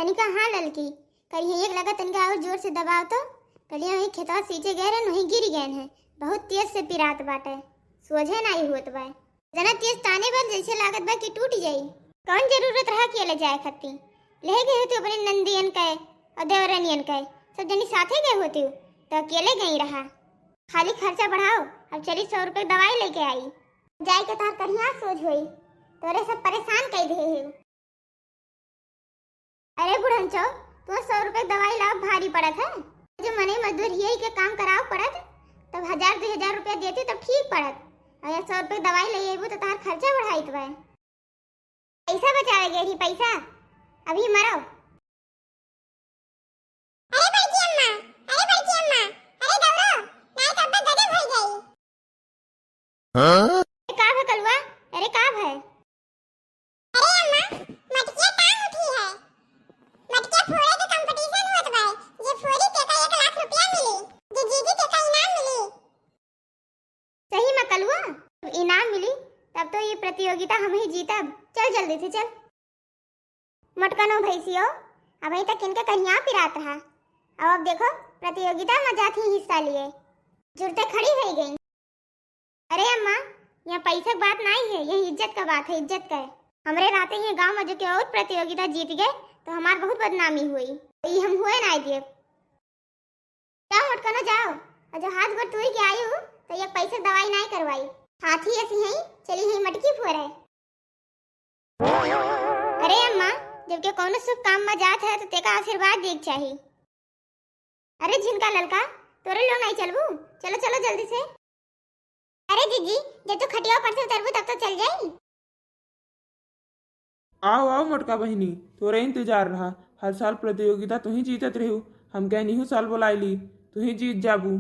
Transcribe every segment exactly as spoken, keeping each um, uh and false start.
तनिका हाँ ललकी, करिहे एक लगा तनिका और जोर से दबाव तो। कलिया वही खेतवा सींचे गए रहन, वहीं गिर गए हैं। बहुत तेज से पिरात बाटे, सोझे नाई होत बा। जना तेज ताने बा, जैसे लागत बा कि टूट जाई। कौन जरूरत रहा अकेले जाए खातिर? ले गए होते अपने नंदियन के और देवरनियन के, सब जनी साथे गए होते, तो अकेले गई रहा। खाली खर्चा बढ़ाओ, अब चली सौ रुपये दवाई लेके आई। जाए के तोहर कहिया सोझ होई, तोरे सब परेशान कई दे है। अरे बुढ़नचो, तू सौ रुपये दवाई लाओ भारी पड़त है। जो मने मजदूर हिये के काम कराओ पड़त, तब हजार दो हजार रुपया देती तब ठीक पड़त। अगर सौ रुपये दवाई ले अबू तो तोहर खर्चा बढ़ाई तो है। पैसा बचावे गए रही, पैसा। अभी मरो। अरे बड़की अम्मा, अरे बड़की अम्मा, अरे दौड़ो, नाई तो अब्बा गजब हो जाई। हाँ? अरे का भे कलुआ? अरे का भे? अरे अम्मा, मटकिया टांग उठी है। मटकिया फोड़े के कंपटीशन होत बा। जे फोड़ी तेका एक लाख रुपया मिली। जे जीती तेका इनाम मिली। सही में कलुआ, जब इनाम मिली तब तो ये प्रतियोगिता हम ही जीतब। चल जल्दी से चल। मोटकनो भैंसियो, अबहीं तक इनके कहिया पिरात रहा। अब, अब देखो, प्रतियोगिता में जात ही हिस्सा लिए। जुरते खड़ी हो गई। अरे अम्मा, यहाँ पैसा के बात नाई है, यही इज्जत का बात है, इज्जत का है। हमरे रहते ही गांव में जो के और प्रतियोगिता जीत गए तो हमार बहुत बदनामी हुई। ई हम हुए नाई देब। जाओ मोटकनो जाओ, और जो हाथ गोड़ तोड़ के आई हूँ तो ये पैसा दवाई नाई करवाई। हाथी ऐसी है, चली है मटकी फोरे। अरे अम्मा, जब के कौनो शुभ काम में जात है तो तेका आशीर्वाद देख चाही। अरे झिनका ललका, तोरे लोग नाई चलबू? चलो चलो जल्दी से। अरे जीजी, जब तू खटिया पर से उतरबू तब तो चल जाई। आओ आओ मोटका बहिनी, तोरे इंतजार रहा। हर साल प्रतियोगिता तू ही जीतत रहू, हम कहनी हूँ साल बुलाई ली, तू ही जीत जाबू।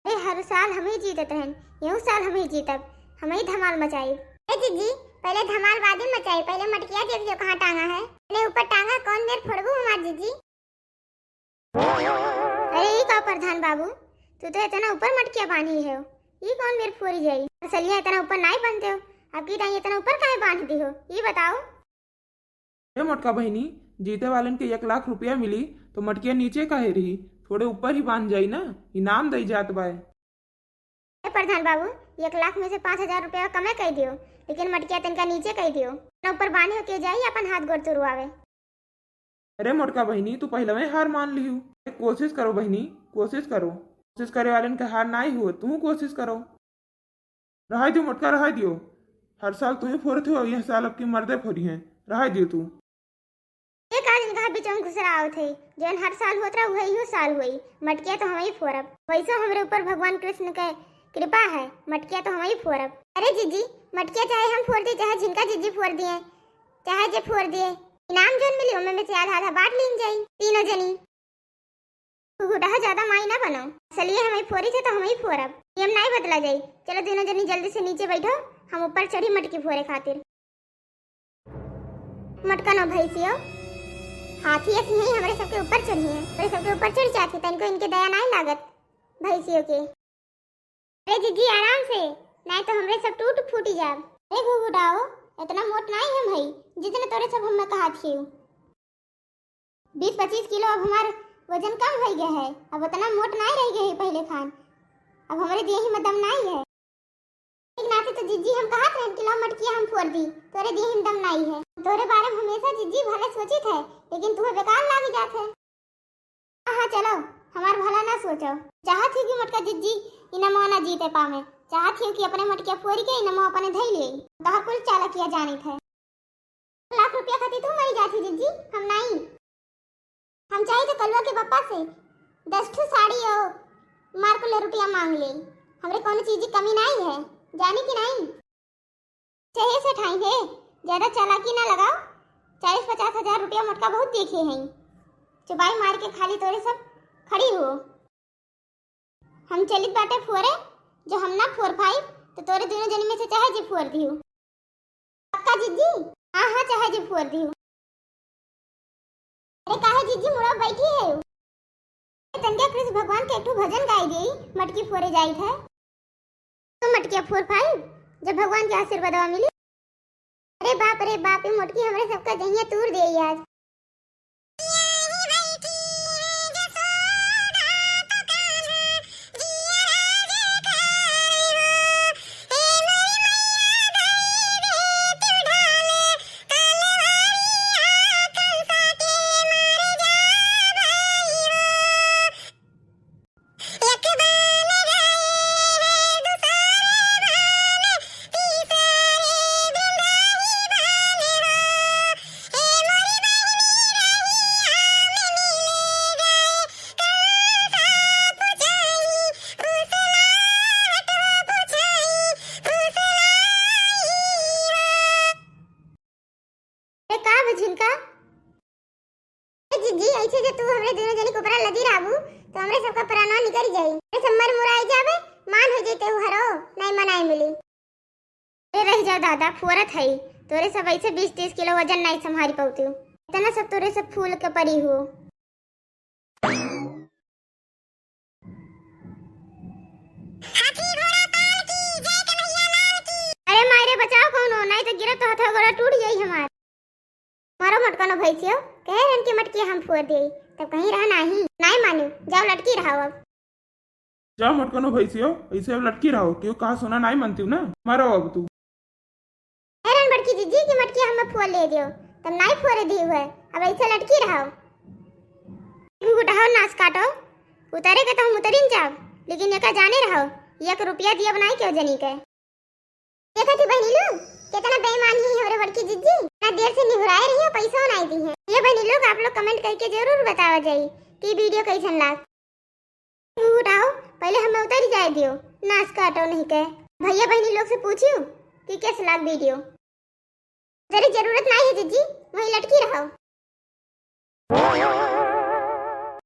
अरे हर साल हम ही जीतत रहन, यहू साल हम ही जीतब, हम ही धमाल मचाई। ए जीजी, पहले धमाल बाद में मचाई, पहले मटकिया देख लियो कहाँ टांगा है। पहले ऊपर टांगा, कौन मेर फोड़बू हमार जीजी। अरे ई का प्रधान बाबू, तू तो इतना ऊपर मटकिया बांधी हो, ई कौन मेर फोरी जाई? असलिया इतना ऊपर नाई बांधते हो, आपकी दाई इतना ऊपर काहे बांध दी हो, ई बताओ। ए मोटका बहिनी, जीते वालन के एक लाख रुपया मिली तो मटकिया नीचे काहे रही, थोड़े ऊपर ही बांध जाई ना, इनाम दई जात बाय। ए प्रधान बाबू, एक लाख में से पाँच हजार रुपया कमे कई दियो, लेकिन मटकिया तनका नीचे कई दियो। ना ऊपर बांधे के जाई, अपन हाथ गोड़ तुरवावे। अरे मोटका बहिनी, तू पहलवे हार मान लिहू। ए, कोशिश करो बहिनी, कोशिश करो। कोशिश करे वालन के हार नाई हो, तू कोशिश करो। रहाई दियो मोटका, रहाई दियो। हर साल तू ही फोरत हो, यह साल अब की मर्दे फोरी हैं। रहाई दियो तू। ये का दिन कहाँ बीच में घुसरा आवत है? जौन हर साल होत रहा, वही इहो साल होई। मटकिया तो हम ही फोरब। वैसो हमरे ऊपर भगवान कृष्ण के कृपा है, मटकिया तो हम ही फोरब। अरे जीजी, मटकिया चाहे हम फोर दी, चाहे झिनका जीजी फोर दिए, चाहे जे फोर दिए, इनाम जौन मिली, ओमे में से आधा आधा बांट लीन जाई, तीनों जनी। घुघुटाओ, ज्यादा माई ना बनो, असलिए हम ही फोरी थे तो हम ही फोरब, नियम नाई बदला जाई। चलो दोनों जनी जल्दी से नीचे बैठो, हम ऊपर चढ़ी मटकी फोरे खातिर। मटकनो भैंसियो, हाथी ऐसी ही हमरे सबके ऊपर चढ़ी है, हमरे सबके ऊपर चढ़ जाती, तनको इनके दया नाई लागत भैंसियों के। अरे जीजी आराम से, नाई तो हमरे सब टूट फूटी जाब। अरे घुघुटाओ, इतना मोट नाई हम हई, जितने तोरे सब हमें कहा थियू। बीस पच्चीस किलो अब हमार वजन कम हो गया है, अब उतना मोट नाई रह गए है पहले खान। अब हमरे देही में दम नाई है। एक नाते तो जीजी हम कहत रहन कि ला मटकिया हम फोर दी, तोरे देही में दम नाई है। तोरे बारे में हमेशा जीजी भले सोचित है, लेकिन तुहे बेकार लागी जात है। हाँ, हाँ, चलो, हमार भला ना सोचो। चाहत ही कि मोटका जीजी इनामवा ना जीते पावे। चाहत ही कि अपने मटकिया फोरी के इनामवा अपने धई ले। तोहर कुल चालाकिया जानित है। लाख रुपया खातिर तू मरी जाती जीजी, हम नाई। हम चाही तो कलुआ के पापा से दस ठो साड़ी और मार को ले रुपया मांग ले। हमरे कौनो चीज की कमी नाई है, जानी कि नाई? सही से ठाई है, ज्यादा चालाकी ना लगाओ। चालीस पचास हजार रुपया मोटका बहुत देखे हैं। चुपाई मार के खाली तोरे सब खड़ी हो। हम चलित बाटे फोरे, जो हम ना फोर पाइब, तो तोरे दोनों जनी में से चाहे जे फोर दियो। पक्का जीजी? हाँ, हाँ, चाहे जे फोर दियो। अरे काहे जीजी मुड़ा बैठी है? तनके कृष्ण भगवान के एक ठो भजन गाई देई, मटकी फोरे जाई थे। तो मटकिया फोर पाइब, जब भगवान के आशीर्वादवा मिली। अरे बाप रे बाप, ये मोटकी हमरे सबका जहिया तूर देई आज। पीछे जे तू हमरे दोनों जनी के ऊपर लदी रहबू, तो हमरे सबका प्राणवा निकल जाई। अरे सब मर मुराई जाबे, मान हो जइते हरो, नहीं मनाई मिली। ए रह जा दादा, फुअरत हई, तोरे सब ऐसे बीस तीस किलो वजन नहीं संभारी पउतिउ। इतना सब तोरे सब फूल के परी हो। अरे माई रे, बचाओ कौनो, नहीं तो गिरत तो हथवा गोड़ा टूट जाई हमार। मारो मटकनो भैंसियो, कहे रहन कि मटकिया हम फुअर देई, तब कहीं रहा नाही, नाही मानिउ, जाओ लटकी रहो अब। जा मटकनो भैंसियो, ऐसे अब लटकी रहो, क्यों कहा सुना नाही मानतिउ ना, मारो अब तू। कहे रहन बड़की जिज्जी कि मटकिया हमें फुअर ले दियो, तब नाही फुअर दी हुए, अब ऐसे लटकी रहो। घुघुटाओ नास काटो, उतरे के तो हम उतरिन जाब, लेकिन एका जाने रहो, एक रुपया दियब नाही केहू जनी के। देखा थी बहनी लोग, कितना बेईमान ही हमरे बड़की जिज्जी, इतना देर से निहुराए रही है, पैसा नाही दी है। ये बहनी लोग, आप लोग comment करके जरूर बतावा जाई कि video कैसन लाग। उठाओ, पहले हमें उतरी जाए दियो, नास काटो नहीं के। भैया बहनी लोग से पूछियो कि कैसे लाग video। तेरी जरूरत नाही है जिज्जी, वहीं लटकी रहो।